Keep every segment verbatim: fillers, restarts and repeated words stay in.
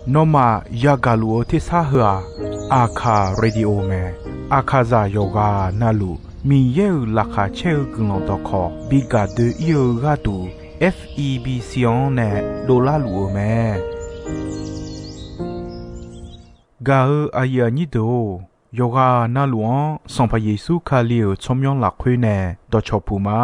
Nawmaf yagaq luf-eu tersar heu-aq, Aqkaq Radio mae. Aqkaqzaq yawqghaq navluf Miqyaer-euq laqkhaq caer-eu guiqlanq dawqkawq bi gaq doe-ir-eu gharduq, F E B C-anr nae dovlar luf-eu mae. Gaq-eu aqyuif aqnyir deuq-or, yawqghaq navluf-anr Sanqpaq Yeqsur Kali-euq tsawrmyanr lafkhoer nae dawqcawq puq ma.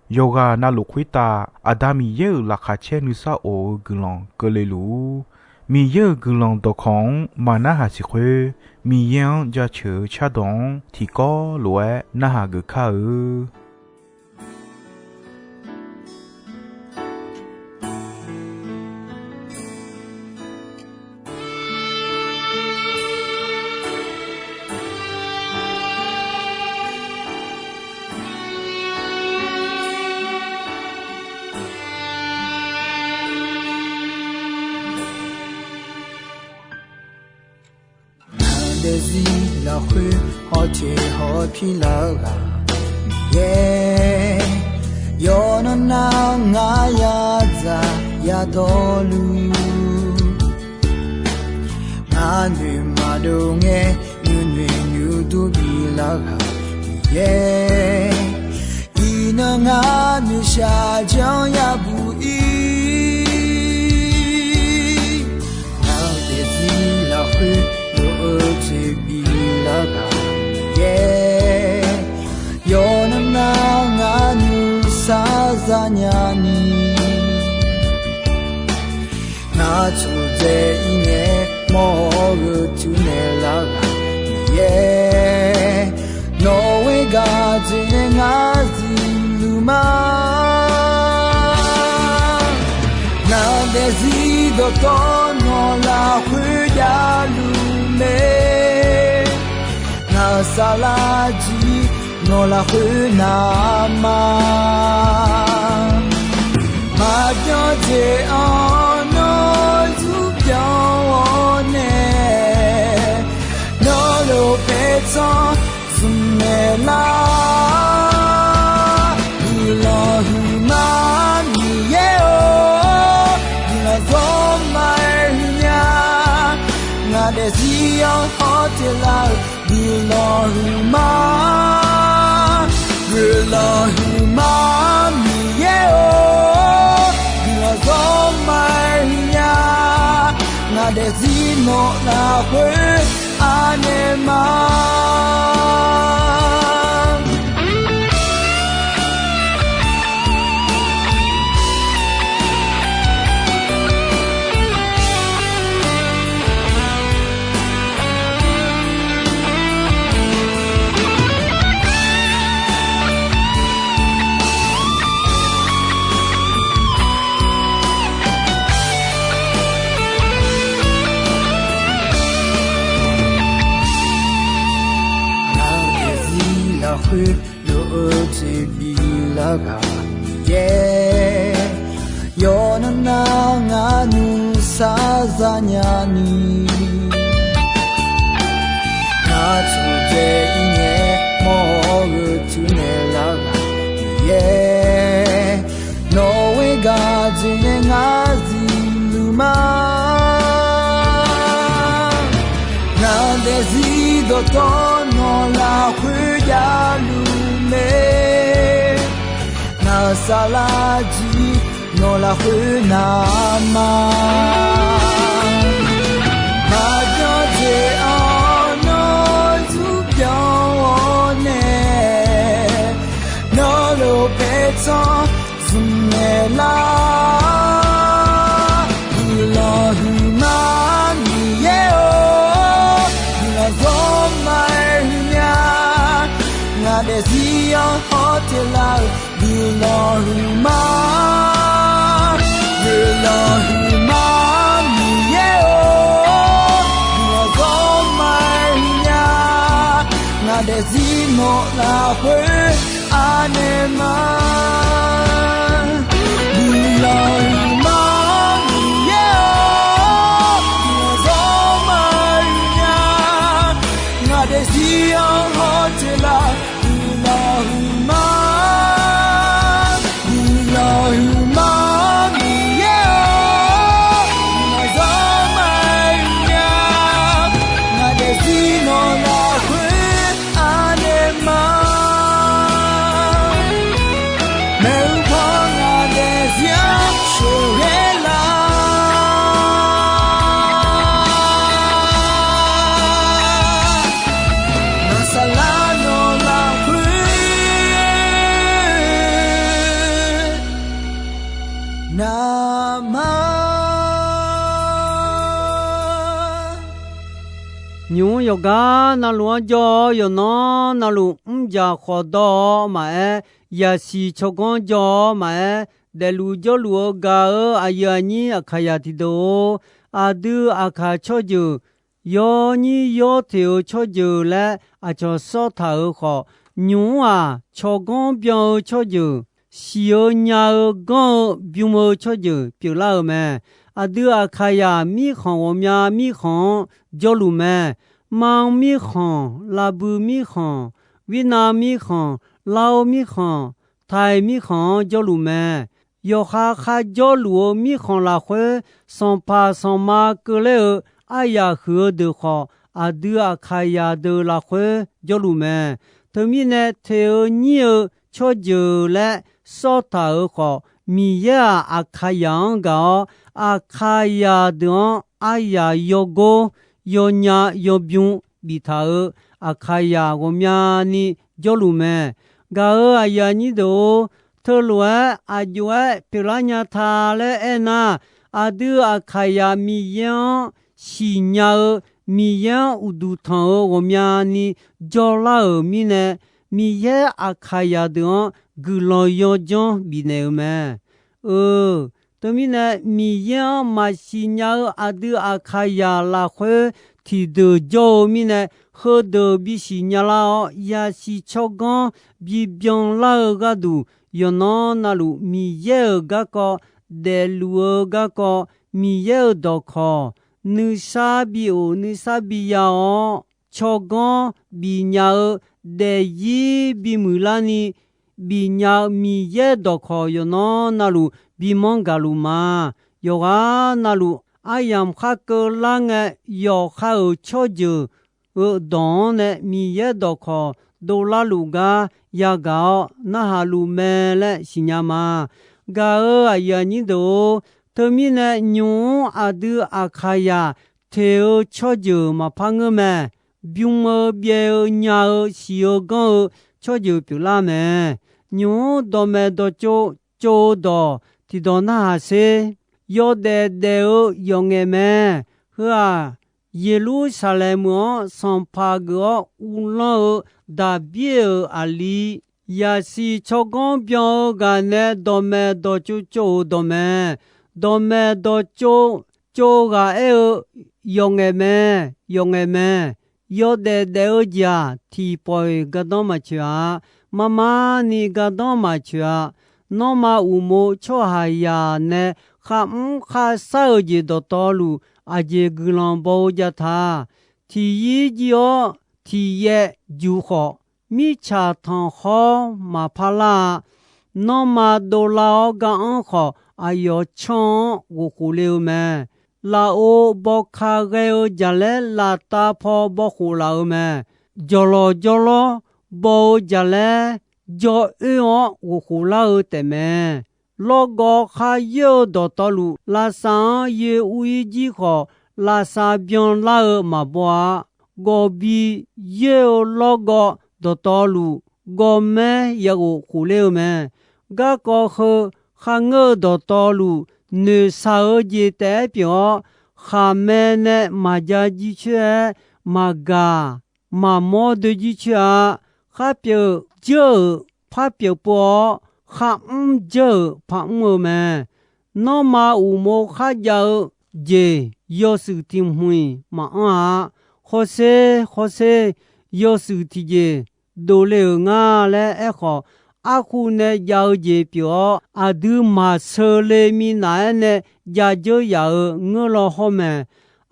Yawqghaq navluf khoertav Aqda Miqyaer-euq laqkhaq caer nuisar of-eu guiqlanq keuvle luf-ur. Miqyaer-euq guiqlanq dawqkawq-anr maqnarhaq siq khoer, Miqyaer-anr jaceuq-eu cardawq-anr tiqkawv lof-aer narhaq geuf kar-eu. Ngaq daefzir lafkhoer hawteq hawpir lar-eu ghaq Miqyaer, yawqnan nar ngar yadzaq yadawrluf, ngar noeqma dov ngae nuinoeq nuidur bi lar-eu ghaq Miqyaer, iqnan ngar noeqshaq janr yabuq ir. Ngaq daefzir lafkhoer lof-eu jeq bi lar-eu ghaq Miqyaer, yawqnan nar ngar nuisar zanya ni, ngar tsurdzae ir ngae mawr-eu teunaeq lar-eu ghaq Miqyaer, nawq-eu gaq jeq nae ngar zifluf ma. Ngaq daefzir dawqtawv nawq lafkhoer javluf mae. Ngaq-euq saflar jir nawq lafkhoer navma, maqbyan jeq-anr nawr zurbyan-awr nae, nawr lof paertsanr zmq naeq lar. Guiqlanq huiqma Miqyaer-or, guiqlanq zawr ma-aer huiqnya. Ngaq daefzir-anr hawteq lar-eu guiqlanq huiqma, guiqlanq huiqma Miqyaer-or, guiqlanq zawr ma-aer huiqnya. Ngaq daefzir nawq lafkhoer anaeq ma. Ngaq daefzir lafkhoer lof-eu jeq bi lar-eu ghaq Miqyaer, yawqnan nar ngar nuisar zanya ni, ngar tsurdzae ir ngae mawr-eu teunaeq lar-eu ghaq Miqyaer, nawq-eu gaq jeq nae ngar zifluf ma. Ngaq daefzir dawqtawv nawq lafkhoer javluf mae. Ngaq-euq saflar jir nawq lafkhoer navma, maqbyan jeq-anr nawr zurbyan-awr nae, nawr lof paertsanr zmq naeq lar. Guiqlanq huiqma Miqyaer-or, guiqlanq zawr ma-aer huiqnya. Ngaq daefzir-anr hawteq lar-eu guiqlanq huiqma, guiqlanq huiqma Miqyaer-or, guiqlanq zawr ma-aer huiqnya. Ngaq daefzir nawq lafkhoer anaeq ma. Guiqlanq huiqma Miqyaer-or, guiqlanq zawr ma-aer huiqnya. Ngaq daefzir-anr hawteq lar-eu guiqlanq huiqma, guiqlanq huiqma Miqyaer-or, Naqma. Nymq-mr yawqgar navluf-anr jawr-awr, yawqnan navluf mrjaq khawf dawr-awr maqaer, yaqsiq tsawrganr jawr-awr maqaer, daefluf jawrluf-eu gaq-eu aqyuif aqnyir Aqkaqyaq tiqdeuq-or, aqdui Aqkaq tsawrjeuq yawnyir yawteq-eu tsawrjeuq laer aqcawq sawr taq-euq khawf, nymq-mr-aq tsawrganr byan-eu tsawrjeuq, siq-eu nya-eu ganr-eu bym-eu tsawrjeuq pyeuflar-euq mae. Aqdui Aqkaqyaq mirkhanq ghawqmya mirkhanq-anr jawrluf mae. Manr mirkhanq, Laqbui mirkhanq, Wirnav mirkhanq, Lar-or mirkhanq, Taiq mirkhanq-anr jawrluf mae. Yawqha kharjawr luf-eu mirkhanq lafkhoer, sanqpaq sanqma keuvler-eu aryaq huiq-eu deuq khawf, aqdui Aqkaqyaq deuq lafkhoer jawrluf mae. Teumirnae, teq-eu nyir-eu tsawrjeuq laer sawr taq-euq khawf, Miqyaer-aq Aqkaqyaq-anr gaq-awr, Aqkaqyaq deuq-anr aryaq yawgor, yawnya, yawbym biftaq-euq Aqkaqyaq ghawqmyani jawrluf mae. Gaq-euq aqyuif aqnyir deuq-or, teulof-aer aqjox-aer pyeuflar nya ta laer aernar, aqdui Aqkaqyaq Miqyaer-anr siqnya-eu, Miqyaer-anr uqduq tanq-eu ghawqmyani jawrlar-euq mirnae, Miqyaer Aqkaqyaq deuq-anr guiqlanq yawjanr bifnaeq-euq mae. Eu, teumirnae Miqyaer-anr maqsiq nya-eu aqdui Aqkaqyaq lafkhoer tiqdeuq jawr-eu mirnae, heudeuq bisiq nya lar-awr, yasiq tsawrganr bibyan lar-eu gharduq, yawqnan navluf Miqyaer-euq garkawv, daefluf-eu garkawv, Miqyaer-euq dawqkawq, nuisar bi of nuisar bi ya-awr, tsawrganr bifnya-eu, daefzir bimuiq larni bifnya-eu Miqyaer dawqkawq yawqnan navluf bimanr gaq luf ma. Yawqghaq navluf aryamq khar keuvlar ngae, yawqha-euq tsawrjeuq-eu dawq-anr nae Miqyaer dawqkawq dovlar luf gar yagaq-awr narhaq luf mae laer siqnya ma. Gaq-euq aqyuif aqnyir deuq-or, teumirnae nymq-mr aqdui Aqkaqyaq teq-eu tsawrjeuq maqpar ngeur mae. Bym-eu byaev-eu nya-eu siq-eu ganr-eu tsawrjeuq pyeuflar mae. Nymq-mr dawqmaeq dawqtsov tsov-eu dawq tiqdawq narhaq sher. Yawdaef daef-eu yawqngaef mae. Heu-aq, Yeqlursaqlaeq meuq-anr sanqpaq geuf-awr uvlanr-eu Daqbir-euq aqli, yaqsiq tsawrganr byan-eu ghaq nae dawqmaeq dawqtsov tsov-euq dawq mae. Dawqmaeq dawqtsov tsov ghaq aer-eu, yawqngaef mae, yawqngaef mae. Yawdaef daef-eu jeq-aq, tiqpawf-iq gardanr maqtsoeq-a. Marmarni gardanr maqtsoeq-a. Nanrma uqmov tsawrhaqzaq nae kharmr kharshar-eu jeq dawqtawvluf, aqjeq guiqlanq baw-eu jav ta. Tiqyir jir-awr tiqyaev juq khawf, mirtsaq tanqkhawr maqpar lar-a. Nanrma dovlar-awr gar-anr khawf, aqyawf canr-anr ghofkhof le-eu mae. Lafov bawka ghae-eu jaqlaer laftav paw bawkhof laf-eu mae. Jawqlawq jawrlawr baw-eu jaqlaer jawr oer-awr ghofkhof lar-eu taefmae. Lawrgawv kharyoer-eu dawqtawvluf, lavsav-anr yoe ur-ir jir khawf, lavsav byanlar-eu maqbaw-a. Gawqbi yoer-eu lawrgawv dawqtawvluf, gawrmaer yaghof khofler-eu mae. Garkawv heu kharngeur-eu dawqtawvluf, noeqshaq-eu jeq taef-aer pyeuf-awr, khaqmae nae maqja jircoer-aer, maqgaq maqmawr doe jircoer-a. Kharpyeuf jeur-euq par pyeuf pov-awr, kharmr jeur-euq par mr-eu mae. Nanrma uqmov kharjav-eu jeq yawshuif tiq hmq-iq maqanr-a. Hawsher hawsher, yawshuif tiqjeq dovle-euq nga laer aerkhawf, arkhu nae jav-eu jeq pyeuf-awr, aqdui maqsheu le minav-aer nae jav dzeur yaf-euq ngeur law hawr mae.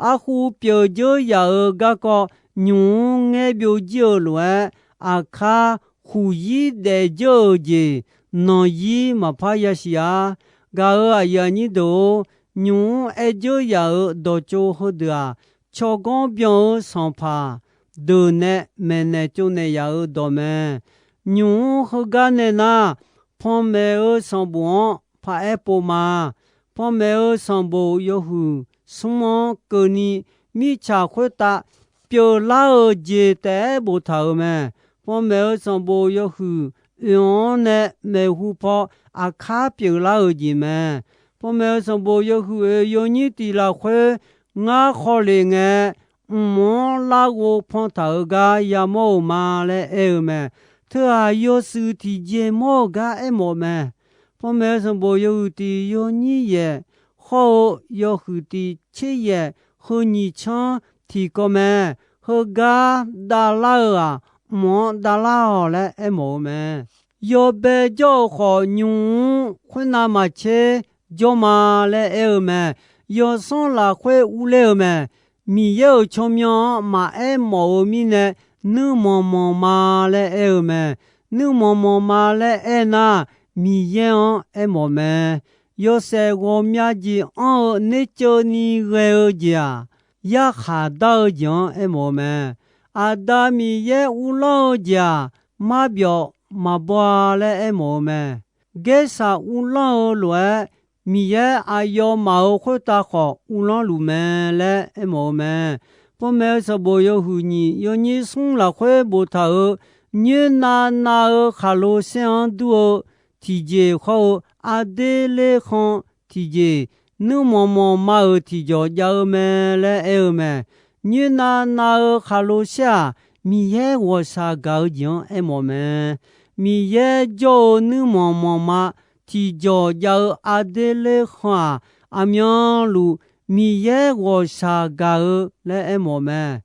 Arkhu pyeuf dzeur yaf-euq garkawv nymq-mr ngaer byov jir-eu lof-aer, aqkar khuqyir daef dzeur-euq jeq nanqyir maqpar yasiq-a. Gaq-euq aqyuif aqnyir deuq-or, nymq-mr aer dzeur yaf-euq dawqtsov heudeuq-aq, tsawrganr byan-eu sanqpaq deuq nae maeqnaeq tsovnaeq yaf-euq dawq mae. Nymq-mr heugar nae nar, panmaeq-eu sanqbof-anr paraer pov ma. Panmaeq-eu sanqbof yawhuiq smr-anr keuvni, mirtsaq khoertav pyeuflar-euq jeq taef-aer boftaq-euq mae. Panmaeq-eu sanqbof yawhuiq oeq-anr nae maeqhu paw aqkar pyeuflar-euq jeq mae. Panmaeq-eu sanqbof yawhuiq oeq yawnyir tiq lafkhoer, ngar khawf lef ngae, mq-anr larghov pantaq-euq gar yamawr-euq ma laer aer-eu mae. Teughaq yawshuif tiqjeq mawr-euq gar aermawf mae. Panmaeq-eu sanqbof yawhuiq tiq yawnyir yaeq hawr-eu yawhuiq tiq tser yaeq heu nyiq tsanr tiqkawv mae. Heugar davlar-eu-aq, mq-anr davlar-awq laer aermawf-eu mae. Yawbae jawr-eu khawf, nymq-mr khoernav maqtser jawr ma laer aer-eu mae. Yawsanr lafkhoer urler-eu mae. Miqyaer-euq tsawrmyanr-anr maqaer mawf-eu mirnae, nuirmanq manq ma laer aer-eu mae. Nuirmanq manq ma laer aernar, Miqyaer-anr aermawf mae. Yawshaef ghawqmya jeq anr-eu nerceuvni ghae-eu jeq-aq, yarkhaq dar-eu jeq-anr aermawf-eu mae. Aqda Miqyaer uvlanr-eu jeq-aq, marbyawf maqbaw-a laer aermawf-eu mae. Gaersaq uvlanr-eu lof-aer, Miqyaer aqyawfmaf-euq khoertav khawf uvlanr luf mae laer aermawf-eu mae. Panmaeq-eu sanqbof yawhuiq nyiq yawnyir smr lafkhoer boftaq-euq, nyoernav nav-eu khaqlo saer-anr dur-eu tiqjeq hawr-eu, arder lerkhan tiqjeq, nuirmanq manq ma-euq tiqjawq jav-eu mae laer aer-eu mae. Nyoernav nav-eu khaqlo saer-aq, Miqyaer ghawqshaq gaq-eu jeq-anr aermawf mae. Miqyaer jawr-eu nuirmanq manq ma tiqjawq jav-eu arder lerkhan-aq, aqmyanluf Miqyaer ghawqshaq gaq-eu laer aermawf mae.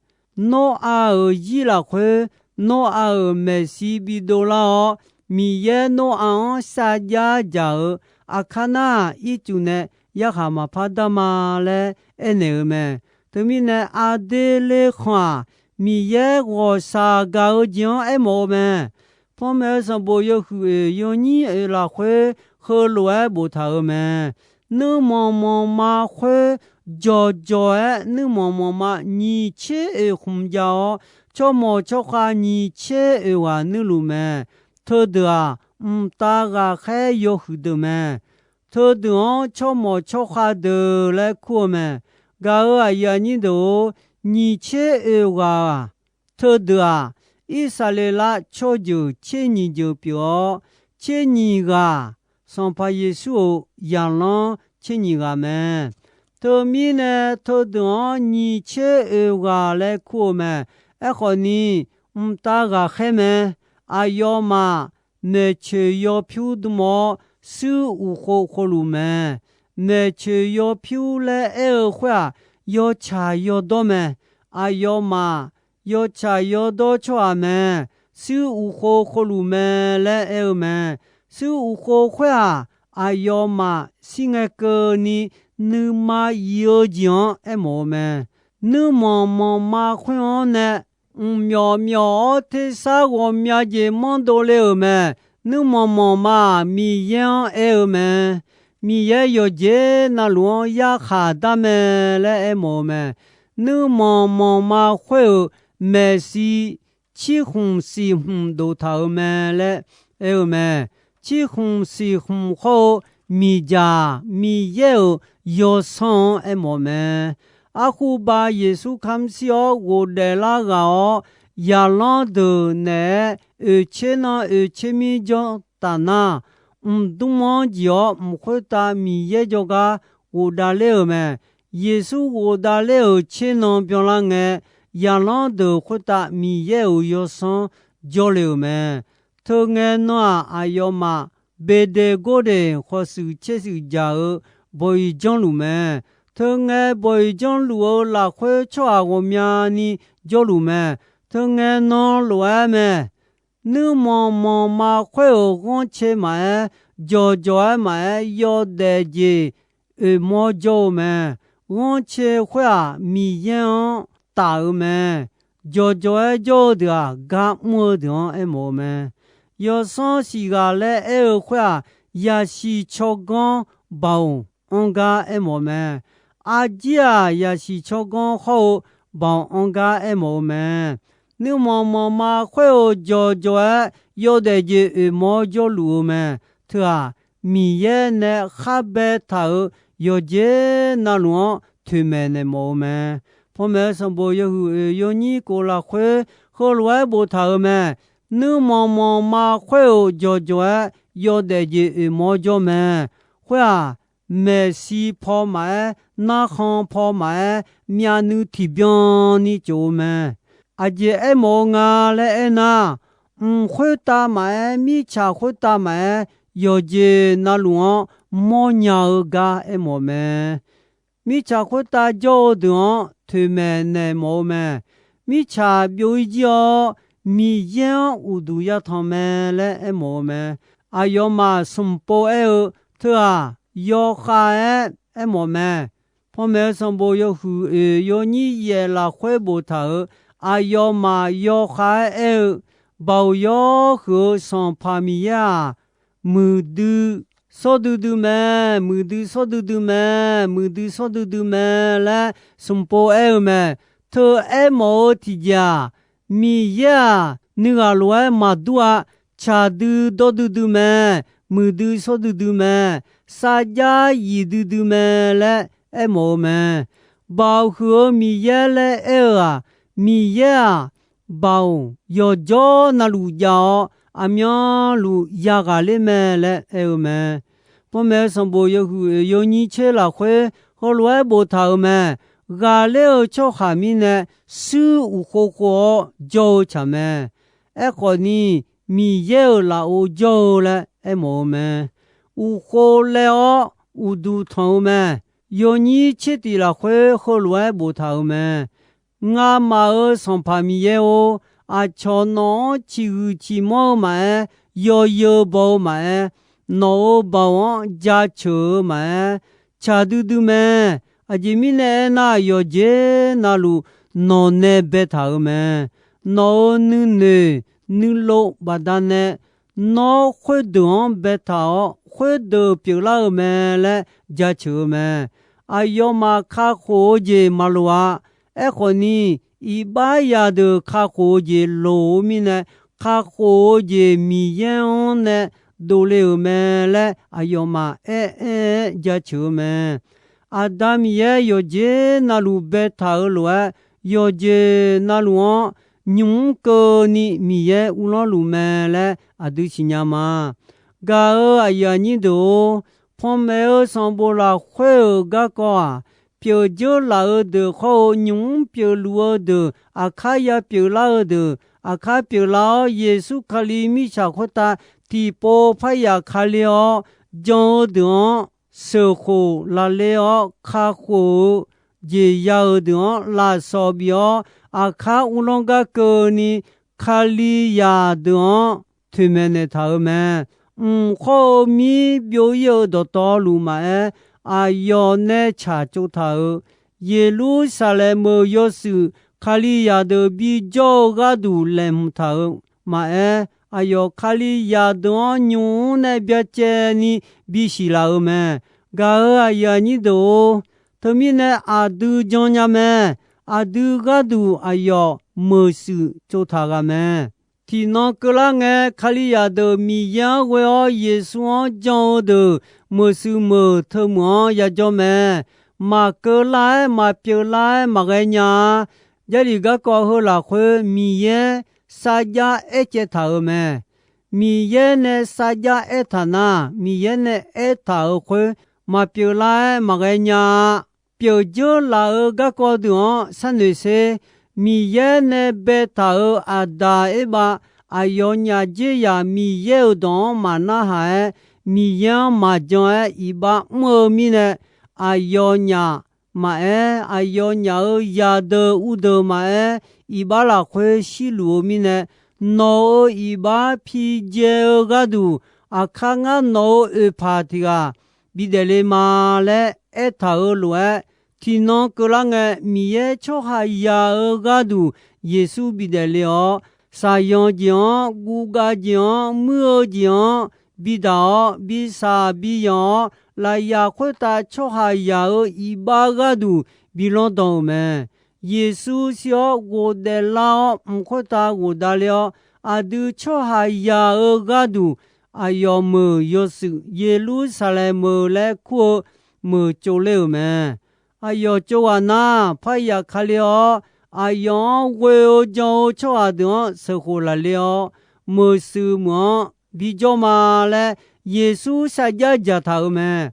Noraq-euq zir lafkhoer, Noraq-euq maeqshi bidov lar-awr, Miqyaer Noraq-anr sharjax dzaq-euq aqkar nar-aq, ircuf nae yarkhaq maqpar dar ma laer aernaeq-eu mae. Teumirnae, arder lerkhan-aq, Miqyaer ghawqshaq gaq-eu jeq-anr aermawf-eu mae. Panmaeq-eu sanqbof yawhuiq oeq yawnyir oeq lafkhoer heulof-aer boftaq-euq mae. Nuirmanq manq ma khoer, jawqjawq-aer nuirmanq manq ma nyiq tser oeq khmq jav-awr, tsawrmawq tsawrkhav nyiq tser oeq ghaq nuirluf mae. Teudeuq-aq, mqtav ghaqkhaer yawhuiq deuq mae. Teudeuq-anr tsawrmawq tsawrkhav deuq laer kur-eu mae. Gaq-euq aqyuif aqnyir deuq-or, nyiq tser oeq ghaq-aq, teudeuq-aq, Irsaqleqlav tsawrjeuq tser nyiq jeuq pyeuf-awr, tser nyiq ghaq Sanqpaq Yeqsur-euq zaqlanr tser nyiq ghaq mae. Teumirnae teudeuq-anr nyiq tser oeq ghaq laer kur-eu mae. Aerkhawf ni, mqtav ghaqkhaer mae. Aqyawfmaf maeqtsoeq yawpyur dm-awr, suir uqkhov khovluf mae. Maeqtsoeq yawpyur laer aer-eu khoer-aq, yawtsaq yawdawr mae. Aqyawfmaf yawtsaq yawdawr tsawrhaq mae. Suir uqkhov khovluf mae laer aer-eu mae. Suir uqkhov khoer-aq, aqyawfmaf shir ngae keuvni nuima yif-eu jeq-anr aermawf-eu mae. Nuirmanq manqma khoer-anr nae, mqmyawf myawf-awr tersar ghawqmya jeq manrdov le-euq mae. Nuirmanq manqma-aq, Miqyaer-anr aer-eu mae. Miqyaer yawqjeq navluf-anr yarkhaq dar mae laer aermawf-eu mae. Nuirmanq manqma khoer-euq maeqshi cirkhmq siqkhmq doftaq-euq mae laer aer-eu mae. Cirkhmq siqkhmq hawr-eu miqdzaq Miqyaer-euq yawsanr-anr aermawf mae. Arkhubav Yeqsur kamr shir-awr ghofdaef lar ghaq-awr, zaqlanr deuq naeq-aer oeqtser nan oeqtser mir janr taf nar, mqdmr-anr jeq-awr mq khoertav Miqyaer jawrgar ghofdav ler-euq mae. Yeqsur ghofdav ler-euq tser nan byanlar ngae, zaqlanr deuq khoertav Miqyaer-euq yawsanr jawrle-euq mae. Teungae nan-aq, aqyawfmaf Beqdeqgordeq khawf shuif tser shuif dzaq-eu bawq-iq janrluf mae. Teungae bawq-iq janrluf-eu lafkhoer tsawrhaq ghawqmyani jawrluf mae. Teungae nan lof-aer mae. Nuirmanq manqma khoer-euq ghanrcae maqaer, jawqjawq-aer maqaer, yawdaef jeq oeqmawr jawr-eu mae. Ghanrcae khoer-aq, Miqyaer-anr taf-eu mae. Jawqjawq-aer jawr-eu deuq-aq, gar mr-eu deuq-anr aermawf-eu mae. Yawsanr siqghaq laer aer-eu khoer-aq, yasiq tsawrganr baoq anr gar aermawf-eu mae. Arjir-aq, yasiq tsawrganr hawr-eu baoq anr gar aermawf-eu mae. Nuirmanq manqma khoer-euq jawqjawq-aer yawdaef jeq oeqmawr jawrluf-eu mae. Teu-aq, Miqyaer nae khar baetaq-euq yawqjeq navluf-anr toeqmaeq naeq mawf-eu mae. Panmaeq-eu sanqbof yawhuiq oeq yawnyir kof lafkhoer heulof-aer boftaq-euq mae. Nuirmanq manqma khoer-euq jawqjawq-aer yawdaef jeq oeqmawr jawr mae. Khoer-aq, maeqshi paw maqaer, narkhan paw maqaer, myavnuiv tiqbyan ni tsof-eu mae. Aqjeq aermawf-eu nga laer aernar, mq khoertav maqaer, mirtsaq khoertav maqaer, yawqjeq navluf-anr mawrnya-eu gar aermawf mae. Mirtsaq khoertav jawr-eu deuq-anr toeqmaeq naeq mawf-eu mae. Mirtsaq byov-ir jir-awr, Miqyaer-anr uqduq yatanq mae laer aermawf-eu mae. Aqyawfmaf smq pov aer-eu, Teu-aq, yawkhav-aer aermawf mae. Panmaeq-eu sanqbof yawhuiq oeq yawnyir yaef lafkhoer boftaq-euq, aqyawfmaf yawkhav-aer aer-eu, Baoq yawr huiq-eu Sanqpaq Miqyaer-aq, muiqdui sawr duidui mae, muiqdui sawr duidui mae, muiqdui sawr duidui mae laer smq pov aer-eu mae. Teu aermawf-eu tiqjeq-aq, Miqyaer-aq, nuighaq lof-aer maqdur-a. Tsaqdui dawr duidui mae, muiqdui sawr duidui mae, sarjax yiq duidui mae laer aermawf-eu mae. Baoq huiq-eu Miqyaer laer aer-eu-aq, Miqyaer-aq, baoq yawqjawr navluf jav-awr, aqmyanluf yaghaq ler mae laer aer-eu mae. Panmaeq-eu sanqbof yawhuiq oeq yawnyir tser lafkhoer heulof-aer boftaq-euq mae. Ghaqler-eu tsawrhaq mirnae, shuir uqkhov khov-awr jawr-eu tsaq mae. Aerkhawf ni, Miqyaer-euq lafov jawr-eu laer aermawf-eu mae. Uqkhov laev-awr uqduq tanq-eu mae. Yawnyir tser tif lafkhoer heulof-aer boftaq-euq mae. Ngamaf-euq Sanqpaq Miqyaer-or, aqcawq nawq-anr ciqhuiq ciqmanr-eu maqaer, yawyeu baw-eu maqaer, nawq-euq baoq-anr jaceuq-eu maqaer, tsaq duidui mae. Aqjeq mirnae aernar, yawqjeq navluf nawq nae baetaq-euq mae. Nawq-euq nuinoeq nuilov baqdanae nawr khoerdeuq-anr baetaq-awr, khoerdeuq pyeuflar-euq mae laer jaceuq-eu mae. Aqyawfmaf kakhof-eu jeq maqloq-a. Aerkhawf ni, iqbax zaqdeuq kakhof-eu jeq loq-eu mirnae, kakhof-eu jeq Miqyaer-anr nae dovle-euq mae laer aqyawfmaf aer-aer-aer jaceuq-eu mae. Aqda Miqyaer yawqjeq navluf baetaq-euq lof-aer, yawqjeq navluf-anr nymq mr keuvni Miqyaer uvlanr luf mae laer aqdui siqnya ma. Gaq-euq aqyuif aqnyir deuq-or, panmaeq-eu sanqbof lafkhoer-euq garkawv-aq, pyeuf dzeur laf-eu deuq khawr-eu nymq mr pyeufluf-eu deuq, aqkar ya pyeuflar-eu deuq, aqkar pyeuflar-awr Yeqsur Kali mirtsaq khoertav tiqpov parya ka le-awr, jan-eu deuq-anr sheuqkhof lafle-awr kakhof-eu jeq ya-euq deuq-anr lafsawq bif-awr, aqkar uvlanr gar keuvni Kalizaq deuq-anr toeqmaeq naeqtaq-euq mae. Mq khawr-eu mir byov-ir-eu dawqtawvluf maqaer, aqyawf nae tsaq tsovtaq-euq, Yeqlursaqlaeq meuq yawshuif Kalizaq deuq bijawr-eu gharduq laeqhmq taq-euq maqaer, aqyawf Kalizaq deuq-anr nymq mr nae byacaevni bisiq laf-euq mae. Gaq-euq aqyuif aqnyir deuq-or, teumirnae aqdui jannya mae. Aqdui gharduq aqyawf meuq shuif tsovtaq ghaq mae. Tiqnan keuvlar ngae, Kalizaq deuq Miqyaer-anr ghoe-awr Yeqsur-anr jan-eu deuq meuq shuif meuq teumeuq-anr yajawr mae. Maqkeuv lar-aer maqpyeuf lar-aer maqghae nya-a. Jarlif garkawv heu lafkhoer Miqyaer sarjax aercaev taq-euq mae. Miqyaer nae sarjax aertaq nar, Miqyaer nae aertaq-euq khoer maqpyeuf lar-aer maqghae nya-a. Pyeuf dzeur laf-eu garkawv deuq-anr sharnoeq sher. Miqyaer nae baetaq-euq Aqdaq Erbav, aqyawfnyaf dzerzaq Miqyaer-euq dawq-anr maqnarhaq-aer, Miqyaer-anr maqjan-aer iqbax mr-eu mirnae, aqyawfnyaf maqaer, aqyawfnyaf-euq zaqdeuq uvdeuq maqaer, iqbax lafkhoer shirluf-eu mirnae, nawq-euq iqbax pijae-eu gharduq, aqkar ngar nawq-euq oeqpaq tiq ghaq bidaef le ma laer aertaq-euq lof-aer, tiqnan keuvlar ngae, Miqyaer tsawrhaqzaq-euq gharduq Yeqsur bidaef le-awr, shaqyanq jeq-anr, guvgav jeq-anr, muir-eu jeq-anr bidaq-awr, bishaq biyanq-awr, lafyaq khoertav tsawrhaqzaq-euq iqbax gharduq bi lanr dan-euq mae. Yeqsur shir-awr ghofdaef lar-awr, mq khoertav ghofdaef le-awr, aqdui tsawrhaqzaq-euq gharduq aqyawf meuq yawshuif Yeqlursaqlaeq meuq laer kur-eu meuq tsovler-euq mae. Aqyawf tsov ghaq nar, parya ka le-awr, aqyawf-anr ghoe-eu jan-eu tsawrhaq deuq-anr sheuqkhof lafle-awr, meuq shuif meuq-anr bijawr ma laer Yeqsur sarjax dzaqtaq-euq mae.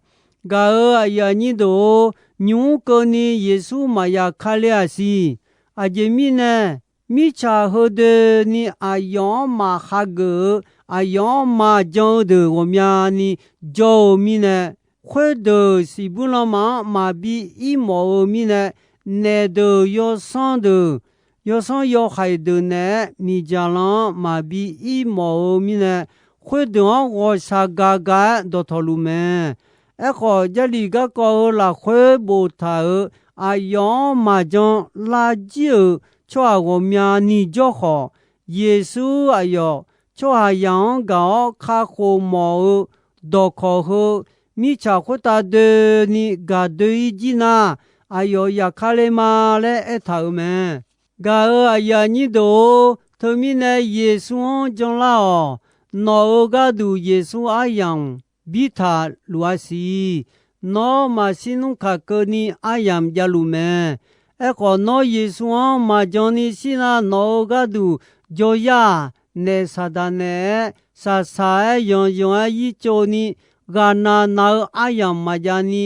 Gaq-euq aqyuif aqnyir deuq-or, nymq-mr keuvni Yeqsur maqya kale-aq siq. Aqjeq mirnae, mirtsaq heudoeni aqyawf-anr maqhageuf-eu, aqyawf-anr maqjan-eu deuq ghawqmyani jawr-eu mirnae, khoerdeuq siqbuir lanma-anr maqbi ir mawf-eu mirnae, naeqdeuq yawsanr deuq, yawsanr yawhaiq deuq naeq-aer miqdzaq lan-anr maqbi ir mawf-eu mirnae, khoerdeuq-anr ghawqshaq gaq gaq-aer dawqtawq luf mae. Aerkhawf, Jarlif garkawv-eu lafkhoer boftaq-euq aqyawf-anr maqjan lar jir-euq tsawrhaq ghawqmyani jawr khawf, Yeqsur aqyawf tsawrhaqzaq-anr gaq-awr kakhof mawf-eu dawqkawq heu, mirtsaq khoertav doeni gaq doe-ir jir nar, aqyawf yaqkale ma laer aertaq-euq mae. Gaq-euq aqyuif aqnyir deuq-or, teumirnae Yeqsur-anr janlar-awq. Nawq-euq gharduq Yeqsur aryamq birtaq luf-a siq. Nawr maqshir nmr kaq keuvni aryamq javluf mae. Aerkhawf, nawr Yeqsur-anr maqjan ni shir nar, nawq-euq gharduq jawryar-aq, naef Saqdaq naeq-aer shaqshaq-aer yanqyanq-aer yirtsov ni, ghaqnav nav-eu aryamq maqjav ni,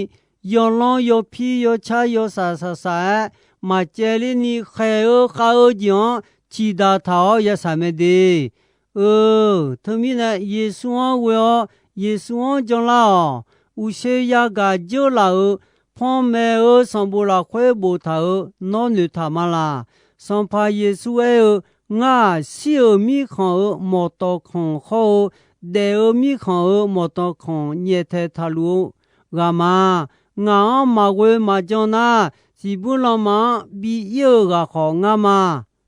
yawlanr yawpir yawcar yawshaq shaqshaq-aer maqcaevler ni khaeq-eu khav-eu jeq-anr ciqdaq taq-awr yashaq mae de. Eu, teumirnae Yeqsur-anr ghoe-awr Yeqsur-anr janlar-awq. Uqshoe yagaq dzeurlaf-euq panmaeq-eu sanqbof lafkhoer boftaq-euq nawr noeqtaq ma laq. Sanqpaq Yeqsur aer-eu, Ngar-aq, shir-euq mirkhanq-euq mawqtawf khanq hawr-eu, daef-eu mirkhanq-euq mawqtawf khanq nyaeftaeq taqluf-eu ghaq ma. Ngaq-anr maqghoe maqjan nar, siqbuir lanma-anr bi ir-eu ghaq khawf ngar ma.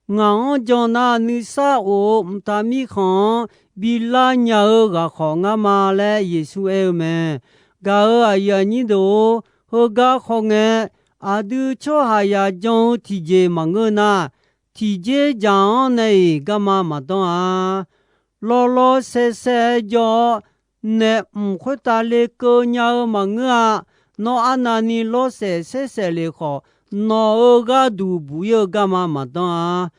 Ngaq-anr jan nar, nuisar of-eu mqtav mirkhanq-anr bi lar nya-eu ghaq khawf ngar ma laer Yeqsur aer-eu mae. Gaq-euq aqyuif aqnyir deuq-or, heugar khawf ngae, aqdui tsawrhaqzaq jan-eu tiqjeq maqngeur nar, tiqjeq dzaq-anr nae-iq garma maqdanr-a. Lawrlawr saersaer-aer jawr-awr, naef mq khoertav lekeuv nya-eu maqngeur-a. Nawr arnavni lawrsaef saersaef lef khawf, nawq-euq gharduq buq ir-eu garma maqdanr-a.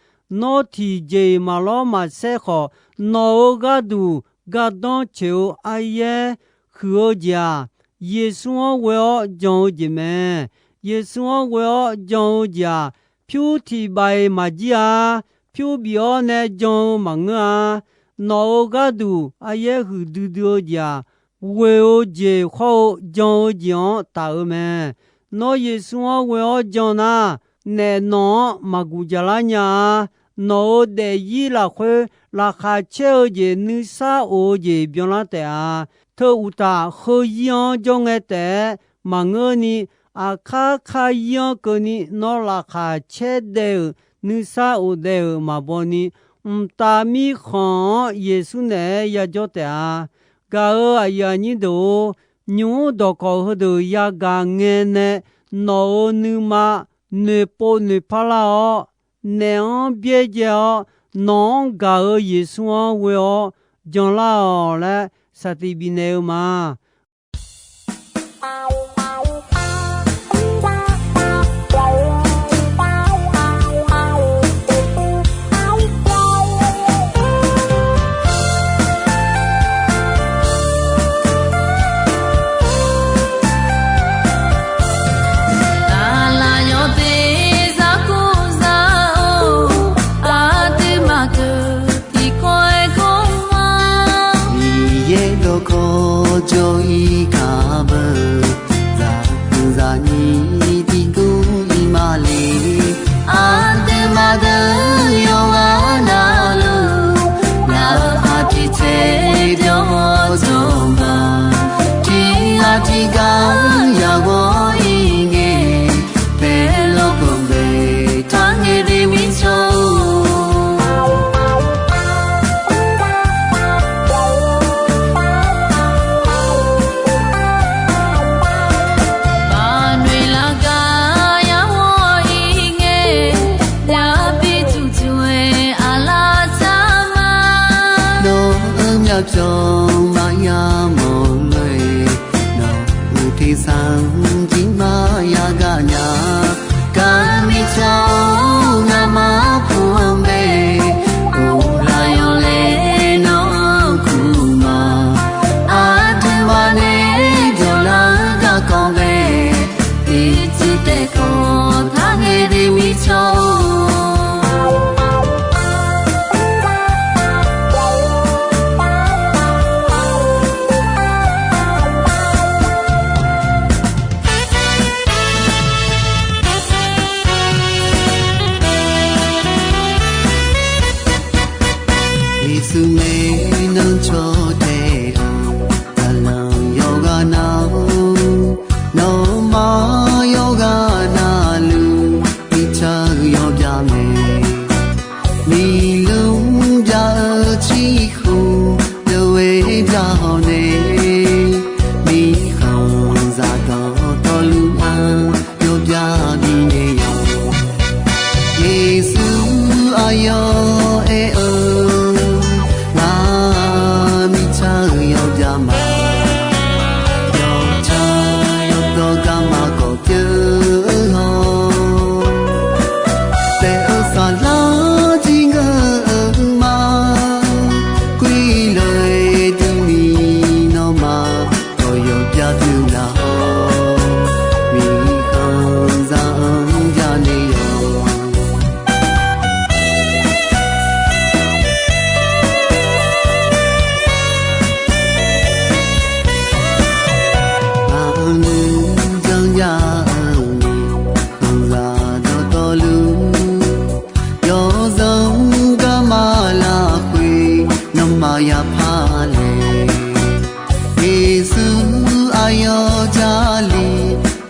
Nawr tiqjeq-iq maqlawr maqsaer khawf, nawq-euq gharduq gardanr coeq-eu aryaer huiq-eu jeq-aq, Yeqsur-anr ghoe-awr jan-eu jeq mae. Yeqsur-anr ghoe-awr jan-eu jeq-aq, pyur tiq baf-iq maqjir-a. Pyur bif-awr nae jan-eu maqngeur-a. Nawq-euq gharduq aryaer huiqdui dui-eu jeq-aq, ghoe-eu jeq khawr-eu jan-eu jeq-anr taf-eu mae. Nawr Yeqsur-anr ghoe-awr jan nar, naef nawq-anr maqguq jaqlar nya-a. Nawq-euq daefzir lafkhoer laqkhaq caer-eu jeq nuisar of-eu jeq byanlar taef-a. Teu uqtaf, heuzir-anr jawrngae taef-aer maqngeurni, aqkar kar zir-anr keuvni nawr laqkhaq caer daef-euq nuisar of daef-euq maqbaw ni, mqtav mirkhanq-anr Yeqsur naeq-aer yajawr taef-a. Gaq-euq aqyuif aqnyir deuq-or, nymq-mr dawqkawq heudeuq yagaq ngae nae nawq-euq nuima noeqpov noeqpar lar-awr, naef-anr byaerdzae-awr, nawq-anr gaq-euq Yeqsur-anr ghoe-awr janlar-awq laer saqtiq bifnaeq-eu ma. Aqlaf yawteq zarkur zar-or, aqduimaf deuq tiqkawv-aer gawr ma. Miqyaer dawqkawq jawr-ir kaq beu, zaqguq zaqnyir tiqguv ir ma le. Aqduimaf deuq yawqghaq navluf, ngaq-euq aqtiq tser byawr-awr jawr ma. Tiq ghaq tiq ghaq yaqghawq ir ngae, paeqlawr kawqbae taqngae de mirtsaq-or. Baqnoeq laf gar yar ghawq ir ngae, labi tuq tuq-aer aqlaf tsar ma. Nawq-euq myavpyawq maqya mawq lof-aer, nawq-euq tersar-anr jir maqya gaq nya. Gar mirtsaq-or, ngamaf puq-anr bae, uvlaf yawlaeq nawr-anr kur ma. Aqduimaf nae jawrlar-eu gar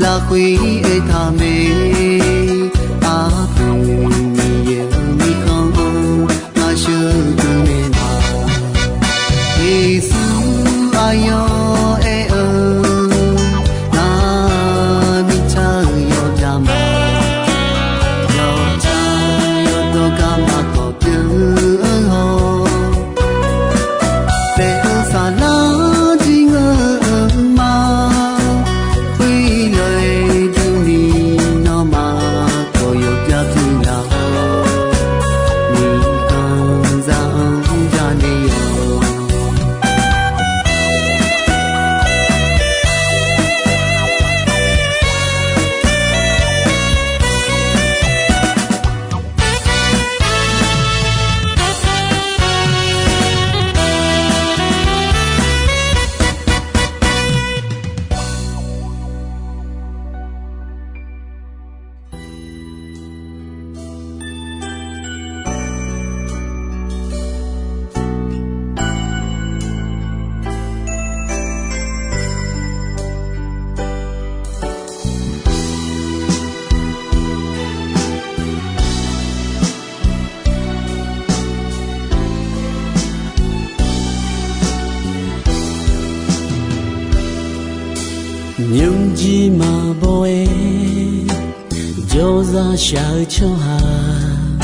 Lafkhoer aertaq mae, aqpoeq Miqyaer-euq mirkhanq-anr ngar sheuqdui naeq ma. Yeqsur aqyawf aer-eu, nar mirtsaq-euq yawbya ma. Yawtsaq yawdawr garma kawq pyeuf-eu hawr, paef-eu saflar jir ngeur-eu ma. Khoerlof-aer durni nawmaf kawq yawbya pyeuf nya-awr, miqkhanqzaq-anr janae-awq. Nymrjir maqbaw-aer jawrzaq shaq-eu tsawrhaq,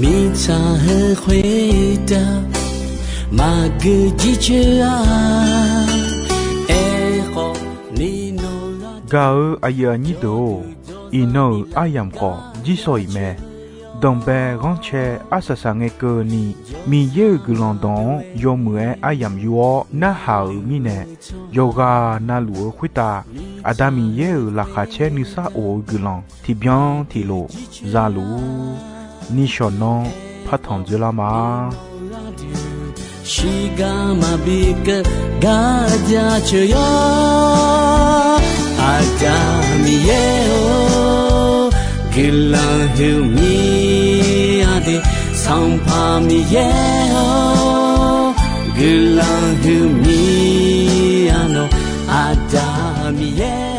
mirtsaq heu khoertav maqgeu jircoer-a. Aerkhawf, ni nawq-eu gaq-eu aqyuif aqnyir deuq-or, iqnan-euq aryamq khawf jirsawq-iq mae. Danqbae ghanrcae arsaq saqngae keuvni, Miqyaer-euq guiqlanq dawq-anr yawmuiq-aer aryamq yur-awr narhaq-euq mirnae, yawqghaq navluf-eu khoertav Aqda Miqyaer-euq laqkhaq caer nuisar of-eu guiqlanq tiqbyan tiqlof zaluf-ur. Nishawq nanr partanq dzoerlar ma. Shirgar maqbi keuv gar jaceuq yawr. Aqda Miqyaer-or, guiqlanq huiq mir-a de. Sanqpaq Miqyaer-or, guiqlanq huiq mir-a nawq. Aqda Miqyaer